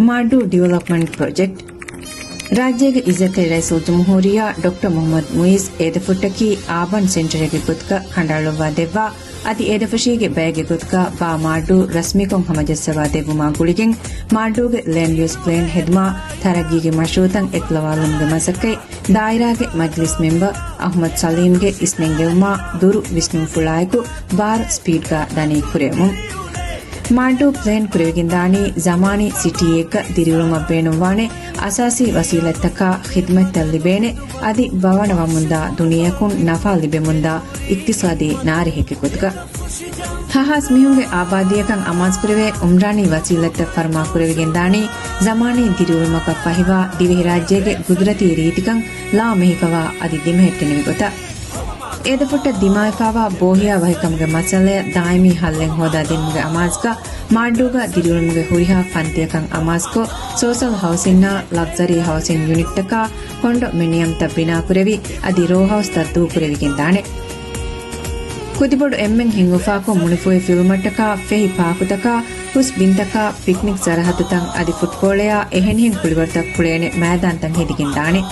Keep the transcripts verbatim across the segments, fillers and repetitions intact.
މާއްޑޫ ޑިވެލޮޕްމަންޓް ޕްރޮޖެކްޓް. ރާއްޖޭގެ އިއްޒަތްތެރި ރައީސުލްޖުމްހޫރިއްޔާ ޑޮކްޓަރ މުޙައްމަދު މުޢިއްޒު އޭދަފުއްޓަކީ އާބަން ސެންޓަރެއްގެ ގޮތުގަ ކަނޑައަޅުއްވާ ދެއްވާ، އަދި އޭދަފުށީގެ ބައެއްގެ ގޮތުގަ ބާ މާއްޑޫ ރަސްމީކޮށް ހަމަޖައްސަވާ ދެއްވުމާ ގުޅިގެން، މާއްޑޫގެ ލޭންޑް ޔޫސް ޕްލޭން ހެދުމާ، ތަރައްގީގެ މަޝްރޫޢުތައް އެކުލަވާލުމުގެ މަސައްކަތް ދާއިރާގެ މަޖްލިސް މެމްބަރ އަޙްމަދު ސަލީމްގެ އިސްނެންގެވުމާ ދުރު ވިސްނުންފުޅާއެކު ބާރު ސްޕީޑްގަ ދަނީ ކުރެވެމުން. މާއްޑޫ ޕްލޭން ކުރެވިގެންދާނީ ޒަމާނީ ސިޓީއެއްގަ ދިރިއުޅުމަށް ބޭނުންވާނެ އަސާސީ ވަސީލަތްތަކާ ޚިދްމަތްތައް ލިބޭނެ، އަދި ބަވަނަވަމުންދާ ދުނިޔެއަކުން ނަފާ ލިބެމުންދާ އިޤްތިޞާދީ ނާރެހެއްގެ ގޮތުގަ. ހަ ހާސް މީހުންގެ އާބާދީއަކަށް އަމާޒުކުރެވޭ އުމްރާނީ ވަސީލަތްތައް ފަރުމާކުރެވިގެންދާނީ، ޒަމާނީ ދިރިއުޅުމަކަށް ފަހިވާ ދިވެހިރާއްޖޭގެ ގުދުރަތީ ރީތިކަން ލާމެހިފަވާ އަދި ދިމަހެއްޓެނިވި ގޮތަށް. އޭދަފުއްޓަށް ދިމާވެފާވާ ބޯހިޔާވަހިކަމުގެ މައްސަލަޔަށް ދާއިމީ ހައްލެއް ހޯދާދިނުމުގެ އަމާޒުގަ، މާއްޑޫގަ ދިރިއުޅުމުގެ ހުރިހާ ފަންތިއަކަށް އަމާޒުކޮށް، ސޯޝަލް ހައުސިންއާ، ލަގްޒަރީ ހައުސިން ޔުނިޓްތަކާ، ކޮންޑޮމިނިއަމްތައް ބިނާކުރެވި، އަދި ރޯހައުސްތައް ދޫކުރެވިގެންދާނެ. ކުދިބޮޑު އެންމެން ހިންގުފާކޮށް މުނިފޫހި ފިލްމަށްޓަކާ ފެހި ޕާކުތަކާ، ހުސް ބިންތަކާ، ޕިކްނިކް ސަރަހައްދުތައް އަދި ފުޓްބޯޅަޔާ އެހެނިހެން ކުޅިވަރުތައް ކުޅޭނެ މައިދާންތައް ހެދިގެންދާނެ.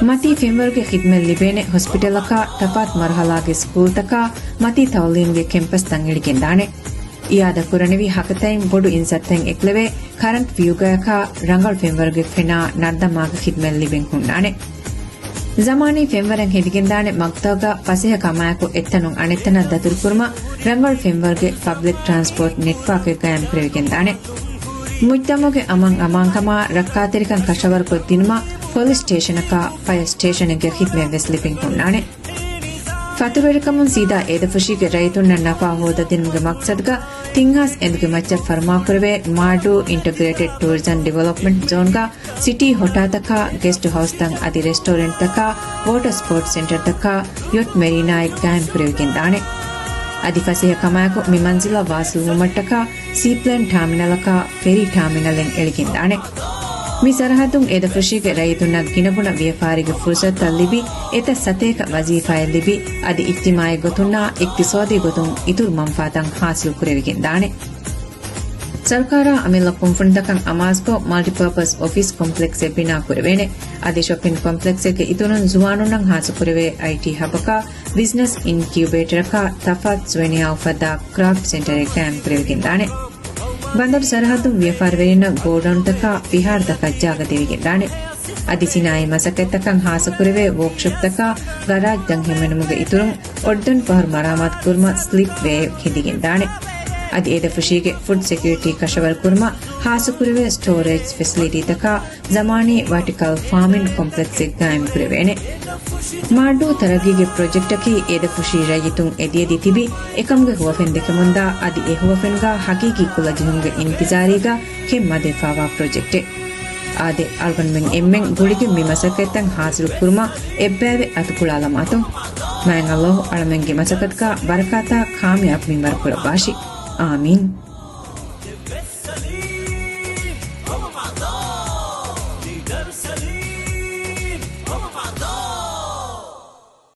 މަތީ ފެންވަރުގެ ޚިދްމަތް ލިބޭނެ ހޮސްޕިޓަލަކާ، ތަފާތު މަރުހަލާގެ ސްކޫލްތަކާ، މަތީ ތައުލީމްގެ ކެމްޕަސްތައް އެޅިގެންދާނެ. އިއާދަކުރަނިވި ހަކަތައިން ބޮޑު އިންސައްތައިން އެކުލެވޭ ކަރަންޓް ވިއުގަޔަކާ ރަނގަޅު ފެންވަރުގެ ފެނާ ނަރުދަމާގެ ޚިދްމަތް ލިބެން ހުންނާނެ. ޒަމާނީ ފެންވަރެއް ހެދިގެންދާނެ މަގްތައުގަ ފަސޭހަ ކަމާއެކު އެއްތަނުން އަނެއްތަނަށް ދަތުރުކުރުމަށް ރަނގަޅު ފެންވަރުގެ ޕަބްލިކް ޓްރާންސްޕޯޓް ނެޓްވާކެއް ގާއިމް ކުރެވިގެންދާނެ. މުޖްތަމަޢުގެ އަމަން އަމާންކަމާ ރައްކާތެރިކަން ކަށަވަރުކޮށްދިނުމަށް ޕޮލިސް ސްޓޭޝަނަކާ ފަޔަރ ސްޓޭޝަނެއްގެ ޚިދްމަތްވެސް ލިބެން ހުންނާނެ. ފަތުރުވެރިކަމުން ސީދާ އޭދަފުށީގެ ރައްޔިތުންނަށް ނަފާ ހޯދަދިނުމުގެ މަޤްޞަދުގަ ތިން ހާސް އެނދުގެ މައްޗަށް ފަރުމާކުރެވޭ މާޑޫ އިންޓަގްރޭޓެޑް ޓޫރިޒަމް ޑިވެލޮޕްމަންޓް ޒޯންގަ ސިޓީ ހޮޓާތަކާ، ގެސްޓު ހައުސްތައް އަދި ރެސްޓޯރެންޓްތަކާ، ވޯޓަ ސްޕޯޓްސް ސެންޓަރތަކާ، ޔޮޓް މެރީނާއެއް ގާއިމް ކުރެވިގެންދާނެ. އަދި ފަސޭހަ ކަމާއެކު މި މަންޒިލަށް ވާސިލްވުމަށްޓަކާ ސީޕްލޭން ޓާމިނަލަކާ ފެރީ ޓާމިނަލެއް އެޅިގެންދާނެ. މި ސަރަހައްދުން އޭދަފުށީގެ ރައްޔިތުންނަށް ގިނަގުނަ ވިޔަފާރީގެ ފުރުސަތުތައް ލިބި، އެތައް ސަތޭކަ ވަޒީފާއެއް ލިބި، އަދި އިޖްތިމާޢީ ގޮތުންނާ އިޤްތިޞާދީ ގޮތުން އިތުރު މަންފާތައް ޙާޞިލު ކުރެވިގެންދާނެ. ސަރުކާރާ އަމިއްލަ ކުންފުނިތަކަށް އަމާޒުކޮށް، މަލްޓިޕާޕަސް އޮފީސް ކޮމްޕްލެކްސެއް ބިނާ ކުރެވޭނެ. އަދި ޝޮޕިން ކޮމްޕްލެކްސެއްގެ އިތުރުން ޒުވާނުންނަށް ހާއްސަ ކުރެވޭ އައިޓީ ހަބަކާ، ބިޒްނަސް އިންކިއުބޭޓަރަކާ، ތަފާތު ސުވެނިއާ އުފައްދާ ކްރާފްޓް ސެންޓަރެއް ގާއިމް ކުރެވިގެންދާނެ. ބަނދަރު ސަރަހައްދުން ވިޔަފާރިވެރިންނަށް ގޯޑައުންތަކާ، ފިހާރަތަކަށް ޖާގަ ދެވިގެންދާނެ. އަދި ސިނާއީ މަސައްކަތްތަކަށް ހާއްސަކުރެވޭ ވޯކްޝޮޕްތަކާ، ގަރާޖްތައް ހިމެނުމުގެ އިތުރުން، އޮޑްޑަން ފަހަރު މަރާމާތުކުރުމަށް ސްލިޕް ވޭއެއް ހެދިގެންދާނެ. އަދި އޭދަފުށީގެ ފުޑް ސެކިއުރިޓީ ކަށަވަރުކުރުމަށް ހާއްސަކުރެވޭ ސްޓޯރޭޖް ފެސިލިޓީތަކާ، ޒަމާނީ ވާޓިކަލް ފާމިން ކޮމްޕްލެކްސެއް ގާއިމް ކުރެވޭނެ. މާއްޑޫ ތަރައްގީގެ ޕްރޮޖެކްޓަކީ އޭދަފުށީ ރައްޔިތުން އެދިއެދި ތިބި އެކަމުގެ ހުވަފެން ދެކެމުންދާ، އަދި އެ ހުވަފެންގާ ހަގީގީ ކުލަ ޖެހުމުގެ އިންތިޒާރީގާ ކެތް މަދެއް ފާވާ ޕްރޮޖެކްޓެއް. އާދެ، އަޅުގަނޑުމެން އެންމެން ގުޅިގެން މި މަސައްކަތްތައް ހާސިލު ކުރުމަށް އެއްބައިވެ އަތުކުޅާލަމާތޯ. މާތް ﷲ އަޅަމެންގެ މަސައްކަތަކާ ބަރަކާތާ ކާމިޔާބު މިންވަރު ކުރައްވާށި. އާމީން.